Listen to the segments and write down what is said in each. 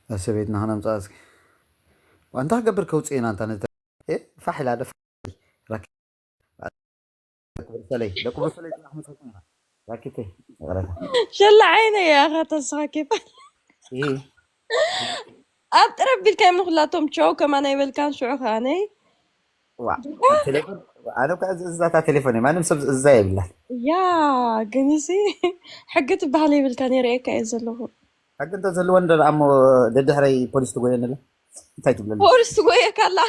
ሰበይትና ከነምፅኣ እስኪ። ዋንታ ክገብር ከውፅኤና እንታ ነተ ፋሕ ኢላ ደፋ ራኪ ደቂ ብርሰለይ ደቂ ብርሰለይ ጥራሕ መፅኩም ራኪተይ ይቕረታ ሸላ ዓይነ እያ ኻ ተስኻ ኬፋ ኣብ ጥረብ ቢልካ የምንኩላቶም ቸው ከማን ኣይበልካን ሽዑ ከኣነይ ዋ ቴሌፎን ኣነ እኳ ዝእዛታ ቴሌፎን እየ ማንም ሰብ ዝእዛ የብላት ያ ግን እዚ ሕጊ ትበሃል የብልካ ነይረየካ እየ ዘለኹ ሕጊ እንተዝህልወን ዶ ደኣ እሞ ደድሕረይ ፖሊስ ትጎየኒ ኣላ እንታይ ትብለኒ ፖሊስ ትጎየካ ኣላ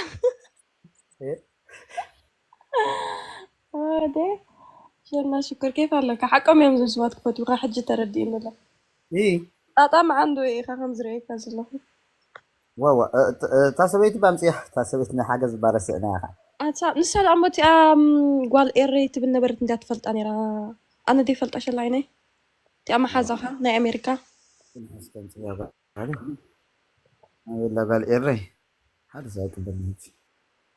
ወደ ሸና ሽኮር ኬፍ ኣለካ ሓቆም እዮም ዝስባት ክፈትዩካ ሕጂ ተረዲእኒ ኣሎ ይ ጣጣ መዓንዶ ኢኻ ከም ዝርእየካ ዘለኹ ዋዋ እታ ሰበይቲ ባምፅያ እታ ሰበይቲ ናይ ሓገዝ ባረስዕና ኢኻ ኣታ ንሳ ደኣ እሞ እቲኣ ም፣ ጓል ኤረይ ትብል ነበረት እንዲያ ትፈልጣ ነይራ ኣነ ደይ ፈልጣ ሸላይነይ እቲኣ መሓዛኻ ናይ ኣሜሪካ ኣበላ ጓል ኤረይ ሓደ ሰብ ኣይቅበልነት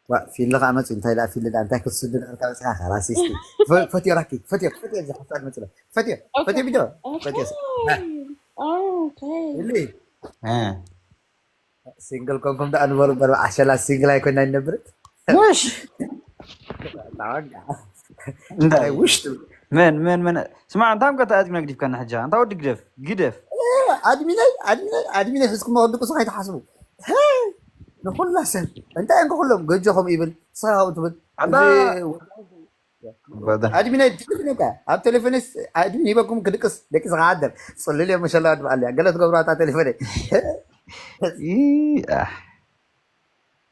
ዋ ፊል ከዓ መፅኡ እንታይ ደኣ ፊል ደኣ እንታይ ክትስዱ ነርካ በፅኻ ራሲስቲ ፈትዮ ራኪ ፈትዮ ፈትዮ እዚ ሓሳብ መፅለ ፈትዮ ፈትዮ ቢዶ ፈትዮ Okay. ኢሊ ሲንግል ኮንኩም ደኣ ንበሩ እምበር ዓሸላ ሲንግል ኣይኮና ይነብርት ውሽ እንታይ ውሽጡ መን መን መን ስማዕ እንታይ ምቀ ተኣዝግና ግዲፍካና ሕጃ እንታይ ወዲ ግደፍ ግደፍ ኣድሚነይ ኣድሚነይ ኣድሚነይ ሕዝኩሞ ክድቅሱ ከይትሓስቡ ንኩላ ሰብ እንታይ እንከ ኩሎም ገጆኹም ይብል ስኻ ትብል ኣድሚነይ ድልት ነካ ኣብ ቴሌፎንስ ኣድሚን ሂበኩም ክድቅስ ደቂ ዝኸዓደር ፅልል እዮም መሸላ ድበኣል እያ ገለ ትገብሩ ኣታ ቴሌፎነይ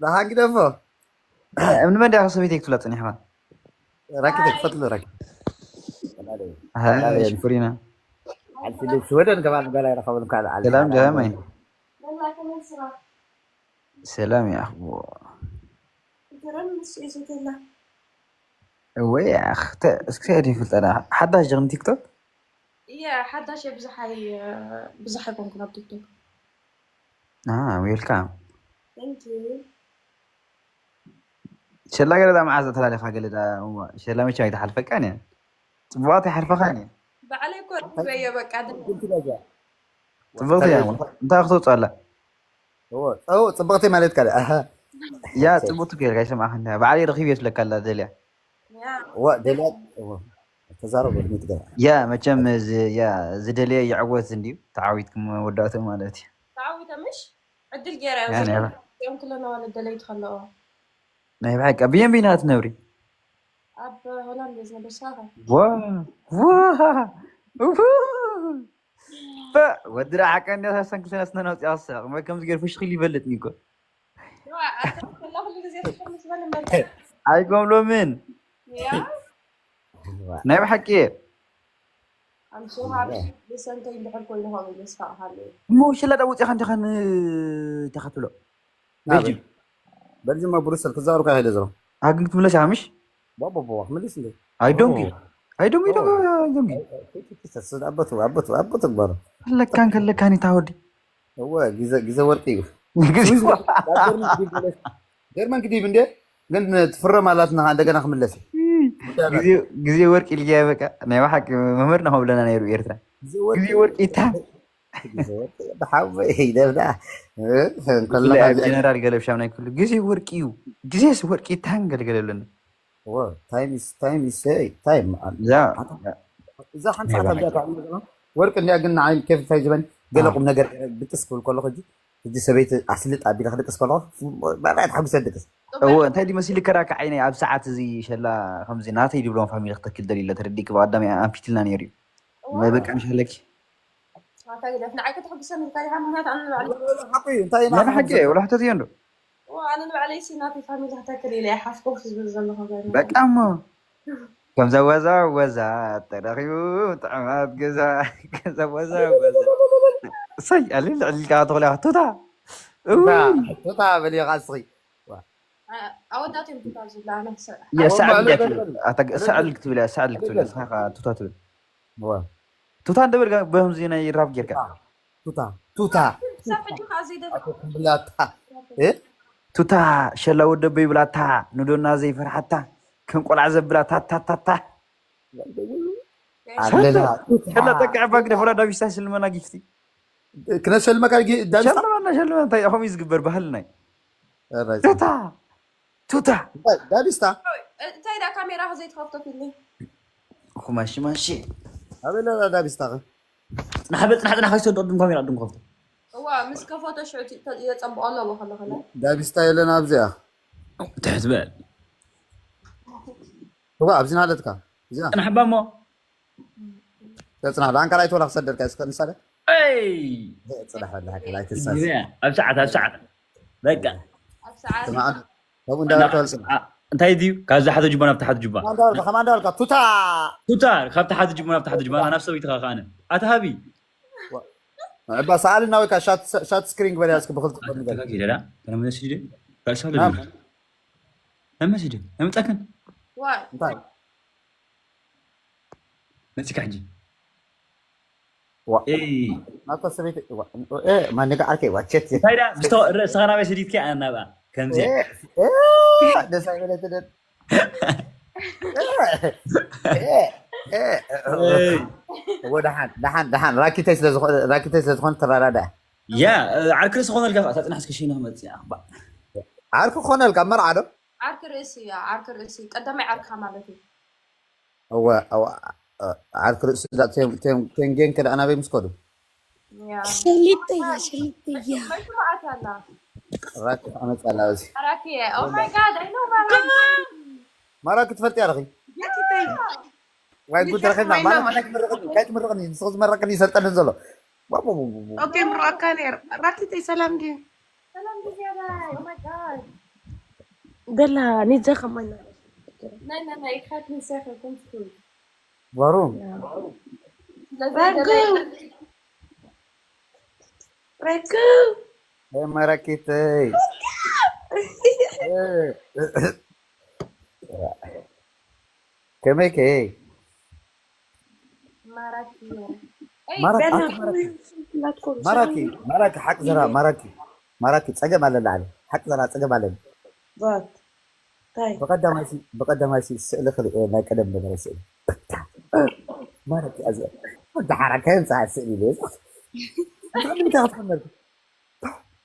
ብሓቂ ደፎ እምኒ መን ዲያ ሰበይተይ ክትብላ ፀኒሕኻ ራኪት ክፈትሉ ራኪት ሽኩሪና ዓልፊ ሽወደን ገባል ገላ ይረኸበን ካልእ ዓልፊ ሰላም ደሃመይ ሰላም ይኣኽብዎ እወይ ኣኽተ እስክሰድ ይፍልጠና ሓዳሽ ጀግን ቲክቶክ እየ ሓዳሽ እየ ብዙሓይ ብዙሕ ኣይኮንኩን ኣብ ቲክቶክ ዌልካም Thank you ሸላ ገለ ዳ መዓዝ ተላሊኻ ገለ ዳ እዋ፣ ሸላ መቸም ኣይትሓልፈካን እያ ጽቡቓት ኣይሓልፈኻን እያ ባዕለይ እኮ ረኺበዮ በቃ ደ- ጽብቕቲ እያ እሞ። እንታይ ክትወጽእ ኣላ እዎ፣ እዎ፣ ጽብቕቲ ማለት ካልእ ኣሃ ያ ጽቡቕቲ ገይርካ ይሰማዕኻ እንዳ ባዕለይ ረኺበዮ ትብለካ ኣላ ደልያ ያ እዎ፣ ደልያ እዎ፣ ተዛረብ ወድሚ ትገባ ያ መቸም ዝ- ያ ዝደልየ ይዕወት እንድዩ ተዓዊትኩም መወዳእትኡ ማለት እዩ ተዓዊተ ምሽ ዕድል ገይረ ያ ነይራ እዮም ክለና ዋለ ደለይት ከለኦ ናይ ብሓቂ ኣበየን በይና ትነብሪ ኣብ ሆላንድ እየ ዝነብር ስኻ ዋ ዋ ዋ ወዲ ረሓቀ እንዲያ ሳሰን ክልተ ነስነ ነውፅያ ክስሕቕ እሞ ከምዚ ገይሩ ፍሽኺል ይበልጥኒ እኮ ከላ ኩሉ ግዜ ትሽር ምስ በል እምበር ኣይኮም ሎምን ያ ናይ ብሓቂ እየ I'm so happy ብሰንተይ እንድሕር ኮይኑ ከምኡ ኢለ ስፋቕ ሃለዩ እሞ ሽላ ዳ ውፅኻ እንዲኻ ንተኸትሎ ቤልጅም በልጅማ ብሩሰል ክዛወሩካ ከይደ ዘሎ ኣግን ክትምለስ ኢኻ ምሽ ቦቦቦ ክምልስ እንደ ኣይዶንኪ ኣይዶንኪ ዶንኪ ኣይዶንኪ ኣቦቱ ኣቦቱ ኣቦቱ ግባሩ ከለካን ከለካን ይታ ወዲ እወ ግዘ ግዘ ወርቂ እዩ ግዜ ጀርመን ክዲብ እንደ ግን ትፍረም ኣላትና እንደገና ክምለስ ግዜ- ግዜ ወርቂ ኢልያ በቃ ናይ ብሓቂ መምህርና ከምብለና ነይሩ ኤርትራ ግዜ ወርቂ ግዜ ወርቂ ይታ ግዜ ወርቂ ብሓወይ ደብዳ ከለካ ጀነራል ገለብ ሻምናይ ኩሉ ግዜ ወርቂ እዩ ግዜስ ወርቂ ይታን ገልገለብለና time is time is time ያ እዛ ሓንቲ ሰዓት ኣብዚኣ ተዓልሞ ዘላ ወርቂ እንዲያ ግን ንዓይ ኬፍ እንታይ ዝበን ገለ ቁም ነገር ድቅስ ክብል ከሎ ሕጂ ሕጂ ሰበይቲ ኣስልጥ ኣቢለ ክድቅስ ከለኹ ባባይ ተሓጉሰ ድቅስ እዎ እንታይ ድዩ መሲሉ ከዳካ ዓይነይ ኣብ ሰዓት እዚ ሸላ ከምዚ ናተይ ድብሎም ፋሚሊ ክተክል ደልዩ ኣሎ ተረዲእክ ብቀዳሚ ኣንፊትልና ነይሩ እዩ በቃ ምሽ ኣለኪ ንዓይ ከተሕጉሰኒ ኢልካ ዲኻ ምክንያቱ ኣነ ንባዕለይ ሓቂ እዩ እንታይ ኢና ናይ ብሓቂ ወላ ሕተት እዮ እንዶ ኣነ ንባዕለይ ሲ ናተይ ፋሚሊ ክተክል ኢለ ሓፍኮ ዝብል ዘለኹ ገና በቃ እሞ ከምዛ ወዛ ወዛ ተረኺቡ ጥዕማት ገዛ ከምዛ ወዛ ወዛ እሰይ ኣልል ዕልልካ ተኽልያ ቱታ ቱታ በልዮ ቃስኺ ኣወዳት እዮም ቱታ ዝብላ ኣነ ክሰ- የሰዕል ክትብል እያ ሰዕል ክትብል እያ ስኻ ቱታ ትብል ቱታ እንደብል በምዚ ናይ ራብ ጌርካ ቱታ ቱታ ክሳብ ሕጂ ከዓ ዘይደፍር ብላታ ቱታ ሸላ ወደበይ ብላታ ንዶና ዘይፈርሓታ ከም ቆልዓ ዘብላ ታታታታ ኣለና ቱታ ሸላ ጠቅዐ ባግደ ፈላ ዳቢሳ ስልመና ጊፍቲ ክነሸልመካ ዳቢስታ? ሸልመና፣ ሸልመና። እንታይ ከምኡ እዩ ዝግበር? ባህልና እዩ። ቱታ፣ ቱታ። ዳቢስታ? እንታይ ዳ ካሜራ ዘይትኸፍቶ ፊልሚ? ኩማሺ ማሺ። ኣበይ ኣለና ዳቢስታ ኸ? ጽናሕ በል፣ ጽናሕ፣ ጽናሕ፣ ከይሰዶ ቅድም ካሜራ ቅድም ከፍቶ። እዋ፣ ምስ ከፈቶ ሽዑ እቲ ተ-፣ የጸብቆ ኣለዎ ከሎ ከሎ። ዳቢስታ የለን ኣብዚኣ። ትሕት በል። እዋ፣ ኣብዚና ኣለትካ። እዚኣ። ጽናሕ እባ እሞ። ተጽናሕ፣ ዳንካ ላይት ወላ ክሰደልካ፣ እስከ ንሳለ። ኤይ! ጽናሕ፣ ወላ ላይት ትሳስ። ግዜ፣ ኣብ ሰዓት፣ ኣብ ሰዓት። በቃ። ኣብ ሰዓት። ስማዕ፣ ከምኡ እንዳበልካ በል፣ ጽናሕ። አ፣ እንታይ ድዩ? ካብ ዝሓተ ጁባ ናብ ታሕቲ ጁባ። ከማን እንዳበልካ፣ ከማን እንዳበልካ፣ ቱታ! ቱታ፣ ካብ ታሕቲ ጁባ ናብ ታሕቲ ጁባ፣ ናብ ሰበይትኻ ከኣነ። ኣታ ሃቢ። ዋ-፣ ዕባ ሰኣልና ወይ ከኣ ሻት፣ ሻት ስክሪን ግበርያ እስኪ ብኽልተ ኣታ ጎኒ ገለ። ተጋጊ ደላ፣ ተለመደ ስዲደ? ራእሲ ኣለ ናም። ድብል። ለመ ስዲደ፣ ለመጻክን። ዋይ። እንታይ? መጺካ ሕጂ። ዋ-፣ ኤይ። ናታ ሰበይቲ፣ ዋ-፣ ኤ፣ ማን ነጋ ዓርከይ፣ ዋ፣ ቸት። እንታይ ዳ፣ ብዝተ-፣ ርእስኻ ናበይ ሰዲድካ ኣናብኣ፣ ከምዚ። ኤ፣ ኤ፣ ደስ ኣይበለትንን። ኤ፣ ኤ፣ ኤ። ኤይ። እዎ፣ ደሓን፣ ደሓን፣ ደሓን። ራኪተይ ስለ ዝኾነ፣ ራኪተይ ስለ ዝኾነ ትረዳዳእ። ያ፣ ዓርኪ ርእሲ ኮነልካ፣ እታ ጽናሕ እስከ ሽይነ ክመጽእ እያ። ባ-፣ ዓርኪ ኮነልካ፣ መርዓ ዶ? ዓርኪ ርእሲ እያ፣ ዓርኪ ርእሲ። ቀዳማይ ዓርካ ማለት እዩ። እወ፣ እወ፣ እ፣ ዓርኪ ርእሲ ዳ-፣ ቴን-፣ ቴን-፣ ቴንጌን ከ ደኣ ናበይ ምስ ከዱ? ያ። ሸሊጠያ፣ ሸሊጠያ። መሽሩዓት ኣላ። ራኪ ኣመጻላ እዚ። ራኪ፣ oh my God, I know ማራኪ። ማራኪ ትፈልጥያ ዲኺ? ራኪ ተይ። ዋይ ጉድ ረኺብና። ማራኪ ከይትምርቕኒ፣ ከይትምርቕኒ፣ ንስኺ ዝመረቕኒ ይሰልጠኒ ዘሎ። ዋ፣ ዋ፣ ዋ፣ ዋ፣ ዋ። ኦኬ፣ ምርቐካ ነይር። ራኪ ተይ፣ ሰላም ድዩ? ሰላም ድዩ ዝያዳይ? Oh my God። በላ፣ ኒጃ ከማና። ናይ፣ ናይ፣ ናይ፣ ኢኻ ትንሳኤ ከይኮንኩ። ዋሩ። ስለዚ ራጉ። ገለ-፣ ራጉ። ኤ፣ ማራኪተይ። ኤ፣ ከመይ ከ? ማራኪ። ኤይ፣ ማራኪ፣ በላ፣ ኣንቲ ማራኪ። ኩሉ ናትኩም ማራኪ፣ ሰላም። ማራኪ፣ ሓቂ ዘራ፣ ማራኪ። ማራኪ፣ ጸገም ኣለ ላዕሊ። ሓቂ ዘራ፣ ጸገም ኣለ። ባት። ታይ? ብቐዳማይ ሲ-፣ ብቐዳማይ ሲ-፣ ስእሊ ክልእ፣ ናይ ቀደም ነበረ ስእሊ። ማራኪ፣ ኣዚ-፣ ደሓራ ከየምጽኣ ስእሊ ኢለ። እንታይ ምንታይ ክትኾን ነርኩ?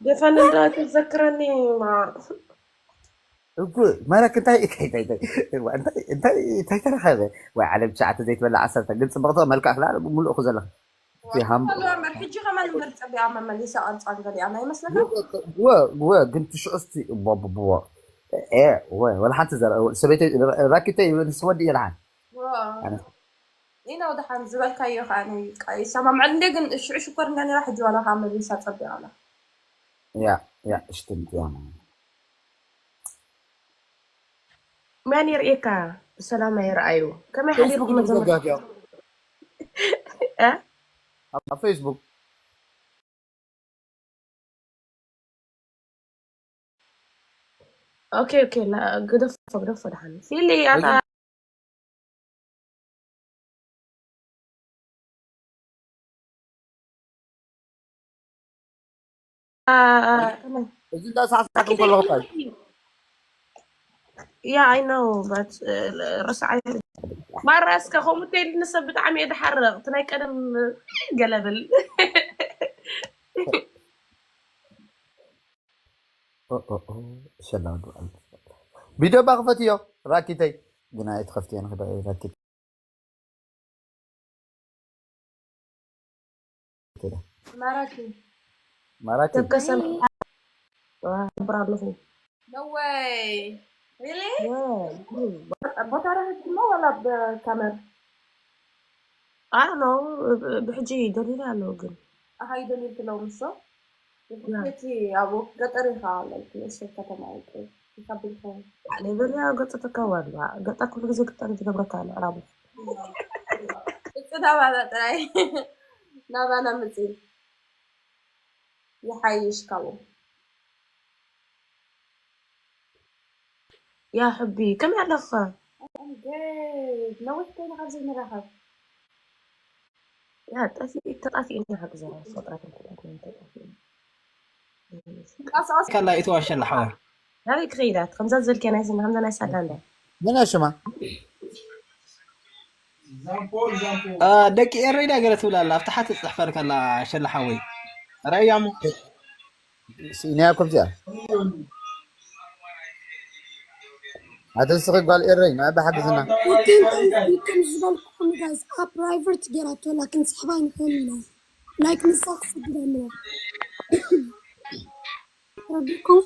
ደፋን እንዳ ትዘክረኒ፣ ማ። እጉ፣ ማራኪ እንታይ፣ እንታይ፣ እንታይ፣ እንታይ፣ እንታይ፣ እንታይ፣ እንታይ ተረኸበ? ወይ ዓለም ትሽዓተ ዘይትበልዕ ዓሰርተ፣ ግን ጽብቕቲ መልክዕ ክላ ምሉእ እኮ ዘለኻ። እቲ ሃም-፣ ኣለዋ እምበር፣ ሕጂ ከማን እምበር ጸቢቓ መመሊሳ ቅርጻን ገሊኣን ኣይመስለካን? እወ፣ እወ፣ ግን ትሽዑ እስቲ፣ እቦ፣ እቦ፣ እቦ። ኤ፣ እወ፣ ወላ ሓንቲ ዘረ-፣ ሰበይተይ፣ ራኪተይ፣ ንስ ወዲ እየ ደሓን። እወ። ኣነ። ኢነ ወደ ሓን ዝበልካዮ ከኣ እኔ ቃ-፣ ይሰማምዐል እንዴ፣ ግን ሽዑ ሽኮር እንዳ ነራ ሕጂ ዋላ ከኣ መመሊሳ ጸቢቓ ኣላ። ያ፣ ያ፣ እሽትንት፣ ያ። መን ይርእየካ? ብሰላም ኣይረኣዩ። ከመይ ሓዲርኩም ፌስቡክ መጀመርያ? ዘጋግያ። እ? ኣብ፣ ኣብ ፌስቡክ። ኦኬ፣ ኦኬ፣ ላ-፣ ግደፎ፣ ግደፎ ደሓን። ፊሊ፣ ኣታ እዚ አ-፣ አ-፣ እዚ እንዳሳዕሳዕኩ ከለኹ እኮ እዩ። Yeah, I know, but, uh, ርስዓይ ማራ እስከ ከምኡ ተይልኒ ሰብ ብጣዕሚ እየ ድሓርቕ። እቲ ናይ ቀደም ገለብል። ኦ፣ ኦ፣ ኦ፣ ሸላ ዱዓል። ቪድዮ ባ ክፈትዮ፣ ራኪተይ። ግን ኣይትኸፍትዮ ንኽዳ ራኪት። ማራኪ። ማራኪ። ደቀሰም። ዋ፣ ብራ ኣለኹ። No way. Really? Yeah. ቦታ ረኺብኩሞ ዋላ ብካመር? I don't know። ብ-፣ ብሕጂ ደሊለ ኣለዉ ግን። ኣሃ፣ ይደልዩ ትለው ምሶ? ያ። እቲ ኣብኡ ገጠር ኢኻ፣ like፣ ንእሽተይ ከተማ እዩ፣ ይኸብድ ይኸውን። ኣነ በልያ ገጠር ተካዋሉ። ገጠር ኩሉ ግዜ ገጠር ዝገብረካ ኣሎ፣ ዕራቡ። እጽ ናባና ጥራይ። ናባና ምጺ። ይሓይሽ ካብኡ። ያ ሕቢ፣ ከመይ ኣለኻ? I'm good። ነዊሕ ኮይና ካብ ዘይንራኸብ። ያ፣ ጠፊ-፣ ተጣፊእና ሓቂ ዘራ፣ ሰው ጥራት እንተጣፊእና ተጣፊእና። ቀስ ቀስ ካላ ይተዋሸላ ሓዋ። ናበይ ክኸይዳ? ከምዛ ዘልክያ ናይ ስማ፣ ከምዛ ናይ ሳላ እንዳ። መን እያ ሽማ? አ፣ ደቂ ኤረይ ዳ ገለ ትብል ኣላ፣ ኣብ ታሕቲ ትጽሕፈር ከላ ሸላ ሓወይ። ራእያሙ ስኢናያ ኮምዚኣ ኣተስኺ ጓል ኤረይ ናይ ብሓግዝና ከምዚ ዝበልኩኹም ጋይስ ኣብ ፕራይቨት ገይራቶ ላኪን ስሕባ ኣይንኽእል ኢና ላይክ ንሳ ክስግድ ኣለዎ ረቢኩም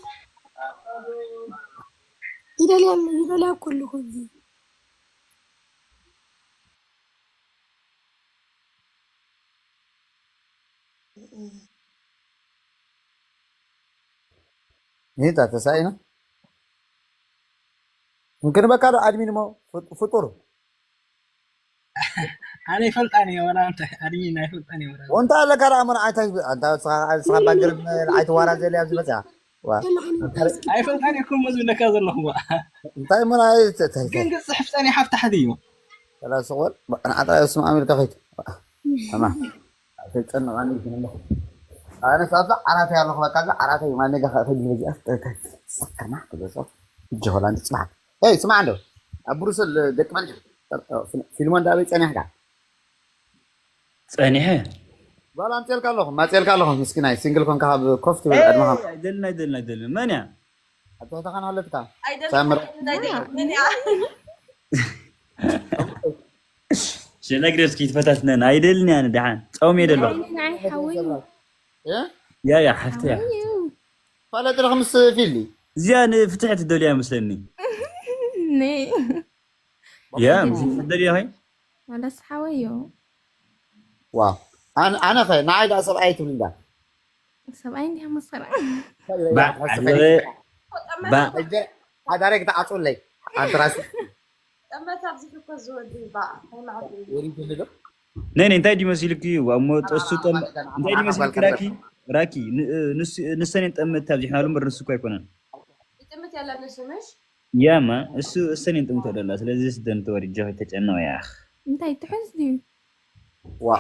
ይደልያ ይደልያ ኩሉ ኩዚ ይህታ ተሳኢና እንክንበካ ዶ ኣድሚን ሞ ፍጡር ኣነ ይፈልጣን እየ ወላ ኣንተ ኣድሚን ኣይፈልጣን እየ ወላ ወንታ ኣለካ ደኣ ሞ ንዓይታይ ኣንታ ስኻ ባንጀር ንዓይ ትዋራ ዘለ ኣብዚ መጽያ ኣይፈልጣን እየ ኮሞ ዝብለካ ዘለኹ እንታይ ሞ ናይ ግን ክፅሕፍ ፀኒሓ ኣብ ታሕቲ እዩ ሰላም ስቕ በል ንዓጥራይ ስማ ኣሜሪካ ከይት ኣማ ተጨነቓኒ ይግነለ ኣነ ሳብዛ ዓራተይ ኣለኹ በቃ እዛ ዓራተይ ማነጋ ከይት ነዚኣ ሰከና ክገጾ እጀ ሆላንድ ጽባሕ ኤይ ስማዕ እንዶ ኣብ ብሩሰል ደቂ ማንቸስተር ፊልሞ እንዳበይ ጸኒሕካ ጸኒሐ ጓል ኣምፅኤልካ ኣለኹ ማፅኤልካ ኣለኹ ምስኪናይ ሲንግል ኮንካ ካብ ኮፍ ትብል ዕድመኻ ኣይደልን ኣይደልን ኣይደልን መን እያ ኣብ ትሕትኻ ናሃለትካ ሳምር ሽነግረስኪ ትፈታትነን ኣይደልን እያ ንደሓን ጸውም እየ ደለኹ ናይ ሓወይ ያ ያ ሓፍተያ ፋለጥ ዲኺ ምስ ፊሊ እዚኣ ንፍትሒ ትደልያ መስለኒ ነይ ያ ምስ ትደልያ ኸይ ዋላስ ሓወይ እዩ ዋው ኣነ ኣነ ኸ ንዓይ ደኣ ሰብኣይ ትብል እንዳ ሰብኣይ እንዲያ መሰረ ሓዳረይ ክትዓፅለይ ኣንትራስ ጠመት ኣብዚ ሕኮ ዝወዲ ባ ናይ መዓት ወሪድኒ ዶ ነይ ነይ እንታይ ድዩ መሲልኪ እሞ ጠሱ ጠመ እንታይ ድዩ መሲልኪ ራኪ ራኪ ንሰኔን ጠመት ኣብዚሕናሉ ምበር ንሱ እኮ ኣይኮነን ይጥምት ያለ ንሱ ምሽ ያማ እሱ እሰኔን ጥምቶ ደላ ስለዚ ስደን ተወሪጃ ተጨነው ያኽ እንታይ ትሕዝ ድዩ ዋ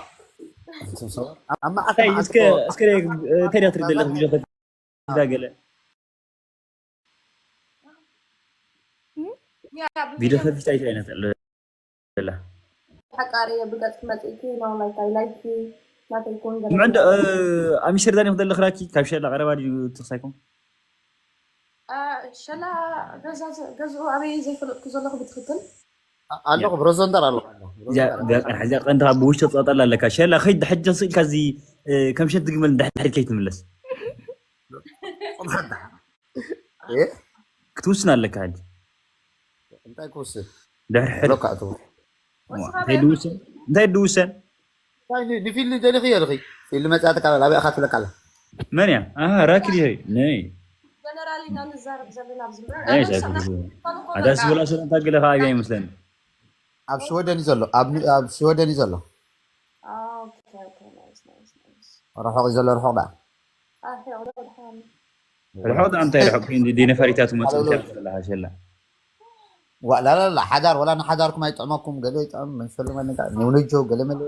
እስከ እስከ እንታይ ዳትሪ ደለኽ ቪዲዮ ከፊታ ገለ ቪዲዮ ከፊታ ይታይ ነተለ ሓቃሪ ብገጽ መጽእኪ ናው ላይታይ ላይኪ ናተይ ኮን ምዕንደ ኣሚሽርዳን ይኹን ዘለኽራኪ ካብ ሸላ ቀረባ ድዩ ትኽሳይኩም ሸላ ገዝኡ ኣበይ ዘይፈለጥኩ ዘለኹ ብትክክል ኣለኹ ብሮዘንደር ኣለኹ እዚኣ ቀንድኻ ብውሽጢ ትቐጠላ ኣለካ ሸላ ከይድ ሕጂ ስኢልካ እዚ ከም ሸንቲ ግመል እንድሕድሕድ ከይትምለስ ክትውስን ኣለካ ሕጂ እንታይ ክውስን ድሕድሕድ ብሎክ ኣእትዎ እንታይ ድውሰን እንታይ ድውሰን ንፊልሚ ደሊኺ የልኺ ፊልሚ መፅኣ ተቃበል ኣበይኻ ትብለካ ኣላ መን እያ ኣሃ ራኪ ድሄ ነይ ጀነራል ኢና ንዛረብ ዘለና ኣብዚ ኣዳስ ዝብላ ሰለንታ ገለ ከዓ ኣብያ ይመስለኒ ኣብ ሽወደን እዩ ዘሎ ኣብ ሽወደን እዩ ዘሎ ርሑቕ እዩ ዘሎ ርሑቕ ደኣ ርሑቕ ደኣ እንታይ ርሑቕ ኮይን ዲ ነፋሪታት መፅእ ዘለካ ሸላ ዋ ላላላ ሓዳር ወላ ንሓዳርኩም ኣይጥዕመኩም ገለ ይጥዕም መንሸሉ መነጋ ንውንጆ ገለ መለ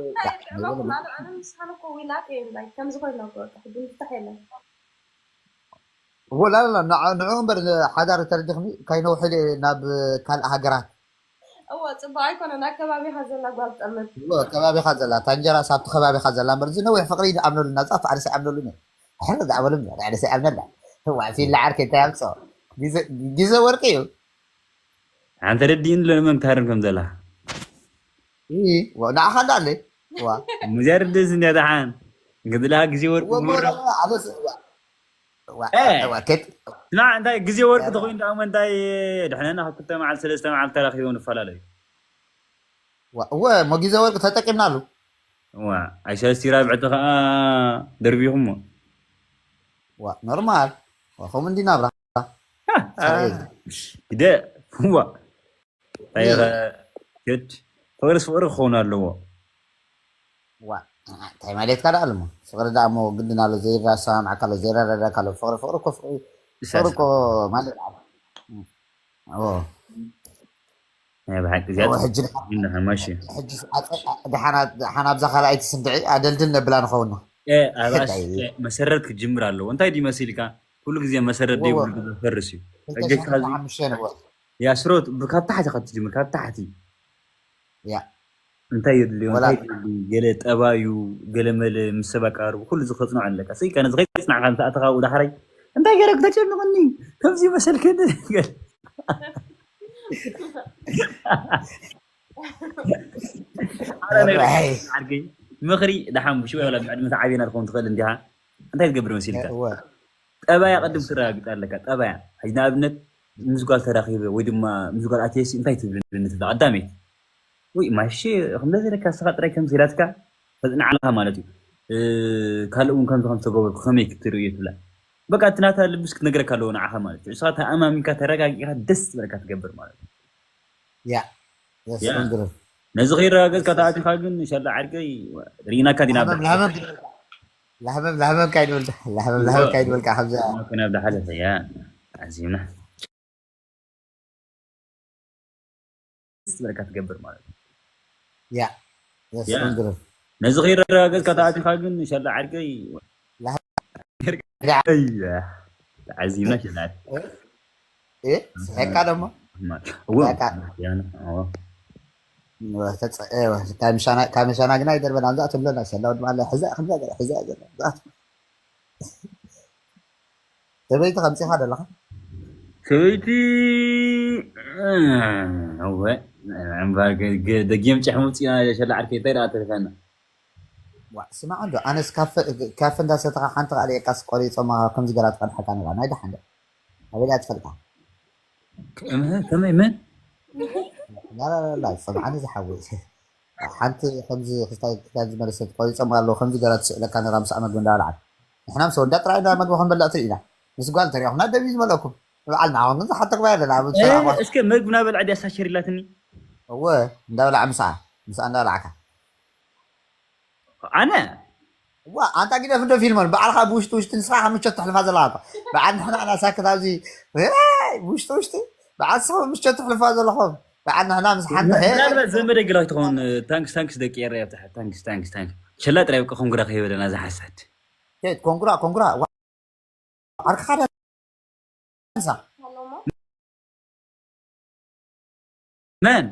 ከምዚ ኮይና ሕጂ ምፍታሕ የለን እዎ ላላላ ንዑ እምበር ሓዳር ተረዲኽኒ ካይነውሕል ናብ ካልእ ሃገራት እዎ ፅቡቅ ኣይኮነን ኣከባቢኻ ዘላ ጓል ጠምት እዎ ከባቢኻ ዘላ ታንጀራ ሳብቲ ከባቢኻ ዘላ እምበር እዚ ነዊሕ ፍቅሪ ይኣምነሉ ናብፃ ፋዕርሲ ይኣምነሉ ሕር ዝኣመሉ ሕርሲ ይኣምነላ ዋዕሲ ይለዓር ከይታይ ኣምፅኦ ግዘ ወርቂ እዩ ሓንቲ ረዲእን ለመን ክታርን ከም ዘላ ንዓኻ እንዳለ ሙዚያ ርድስ እንዲያ ደሓን ግድላ ግዜ ወርቂ ወርቂ ስማዕ እንታይ ግዜ ወርቂ ተኮይኑ ደኣ እንታይ ድሕነና ካብ ክልተ መዓልቲ ሰለስተ መዓልቲ ተራኪቦም ንፈላለዩ እወ እሞ ግዜ ወርቂ ተጠቂምናሉ ኣይሰለስቲ ራብዕቲ ከዓ ደርቢኹሞ ኖርማል ከምኡ እንዲ ናብራ ግደ ዋ ፍቅርስ ፍቅሪ ክኸውን ኣለዎ ዋ እንታይ ማለትካ ደኣ ኣለሞ ፍቅሪ ደኣ እሞ ግድን ኣሎ ዘይራሰማምዓካ ኣሎ ዘይረዳዳካ ኣሎ ፍቅሪ ፍቅሪ እኮ ፍቅሪ ፍቅሪ እኮ ማለት ናይ ብሓቂ እዚኣ ሕጂ ማሽ ደሓን ኣብዛ ካልኣይቲ ስንድዒ ኣደልድል ነብላ ንኸውን መሰረት ክጅምር ኣለዎ እንታይ ድዩ መሲልካ ኩሉ ግዜ መሰረት ዘይብሉ ገዛ ፈርስ እዩ ሕጂ ያ ስሮት ካብ ታሕቲ ካብ ትጅምር ካብ ታሕቲ ያ እንታይ የድልዮ እንታይ የድልዩ ገለ ጠባዩ ገለ መለ ምስ ሰብ ኣቀራርቡ ኩሉ እዚ ከፅንዖ ኣለካ ስይ ከነ ዝኸይ ፅናዕካ ምስ ኣተኻ ብኡ ዳሕራይ እንታይ ገይረ ክተጨንቕኒ ከምዚ መሰልክን ምኽሪ ደሓን ብሽወ ብዕድመ ተዓብና ትኸውን ትኽእል እንዲኻ እንታይ ትገብር መሲልካ ጠባያ ቅድም ክረጋግጥ ኣለካ ጠባያ ሕጂ ንኣብነት ምስ ጓል ተራኺበ ወይ ድማ ምስ ጓል ኣትየሲ እንታይ ትብልኒ ትብላ ቀዳመይቲ ወይ ማሽ ከምዚ ኢለካ ንስኻ ጥራይ ከምዚ ኢላትካ ተፅንዓልካ ማለት እዩ ካልእ እውን ከምዚ ከም ዝተገበርኩ ከመይ ክትርእዮ ትብላ በቃ እቲ ናታ ልብስ ክትነግረካ ኣለዎ ንዓኻ ማለት እዩ ንስኻ ተኣማሚንካ ተረጋጊኻ ደስ ዝበለካ ትገብር ማለት እዩ ያ ነዚ ከይረጋገፅካ ተኣቲኻ ግን ሻላ ዓርከይ ርኢናካ ዲና ላህበብ ላህበብ ካይድበልካ ላህበብ ላህበብ ካይድበልካ ከምዚ ናብ ዝሓለፈ ያ ኣዚምና ዝበለካ ትገብር ማለት ያ ነዚ ከይረጋገፅካ ተኣቲኻ ግን ሻላ ዓርከይ ተዓዚብና ሽላት ስሕካ ደሞ ካብ ምሻና ግና ይደርበና እዛ ትብለና ሰላ ድማ ሕዛ ሕዛ ሕዛ ሰበይቲ ከምፂኻ ዘለኻ ሰበይቲ እወ እምበር ደጊም ጨሕ ምውፅእና ሸላ ዓርከይ እንታይ ደኣ ተሪፈና ስማዕ እንዶ ኣነስ ካፈ እንዳሰተኻ ሓንቲ ካልእ የቃስ ቆሪፆማ ከምዚ ገራ ትቐድሐካ ነራ ናይ ደሓን ኣበይ ደኣ ትፈልጣ ከመይ መን ላላላ ሰምዓኒ ዝሓወይ ሓንቲ ከምዚ ክስታይ ክስታይ ዝመለሰት ቆሪፆም ኣለዉ ከምዚ ገራ ትስእለካ ነራ ምስ ኣመዱ እንዳበልዓት ንሕና ምስ ወዳ ጥራይ እንዳ መግቢ ክንበልዕ ትርኢና ምስ ጓል እንተሪኦኹምና ደም እዩ ዝመልአኩም ንበዓል ንዓኹም ግን ዝሓተኩማ ኣለና ኣብ ሰላም እስከ መግቢ ናበልዐ ድያ ሳሸር ኢላትኒ እወ እንዳበልዓ ምስኣ ምስኣ እንዳበልዓካ ኣነ ዋ ኣንታ ግደፍ እንዶ ፊልሞን በዓልካ ብውሽጢ ውሽጢ ንስኻ ካብ ምቾት ተሕልፋ ዘለካ እኮ በዓል ንሕና ኢና ሳክት ኣብዚ ውሽጢ ውሽጢ በዓል ስኹም ምቾት ተሕልፋ ዘለኹም በዓል ንሕና ምስ ሓንቲ ምናልባት ዘመደ ግላ ትኸውን ታንክስ ታንክስ ደቂ ኤረ ኣብታ ታንክስ ታንክስ ታንክስ ሸላ ጥራይ በቃ ኮንግራ ከይበለና ዝሓሳድ ኮንግራ ኮንግራ ዓርክኻ ዳንሳ መን